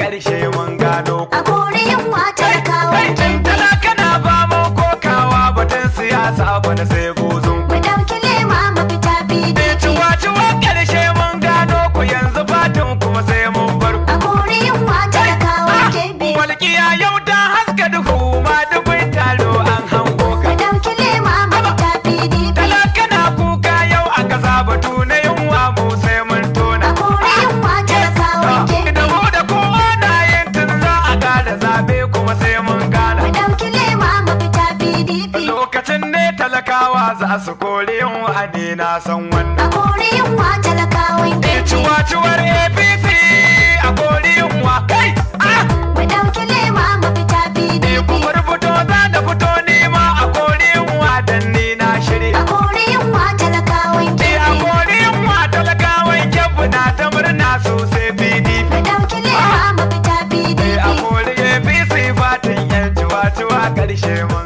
Karshe mun gano ku. A kori yunwa, talakawan Kebbi. Talaka na ba mu kokawa batun siyasa bana sai buzun ku. Mu ɗauki lema, mafita PDP. Ciwa-ciwa karshe mun gano ku, yanzu fatin kuma sai mun bar ku. A kori yunwa, talakawan Kebbi. Walƙiya yau ta haska duhu ma dubin taro an hango ka. Mu ɗauki lema, mafita PDP. Talaka na kuka yau a kasa batu na yunwa mu sai mun tona. A kori yunwa, talakawan Kebbi. Da mu da kowa na yin tun za a ƙara zabe kuma sai mun gana. Mu ɗauki lema, mafita PDP. Lokacin ne talakawa za su kori yunwa, ne na san wannan. A kori yunwa, talakawan Kebbi. Ciwa-ciwar APC, a kori yunwa kai! Ah! Mu ɗauki lema, mafita PDP. Ku fito za da fito nema a kori yunwa dan ni na shirya. A kori yunwa, talakawan A Kebbi. kori yunwa, talakawan Kebbi na ta murna sosai PDP. Mu ɗauki lema, mafita A PDP. kori APC fatin yan ciwa-ciwa karshe mun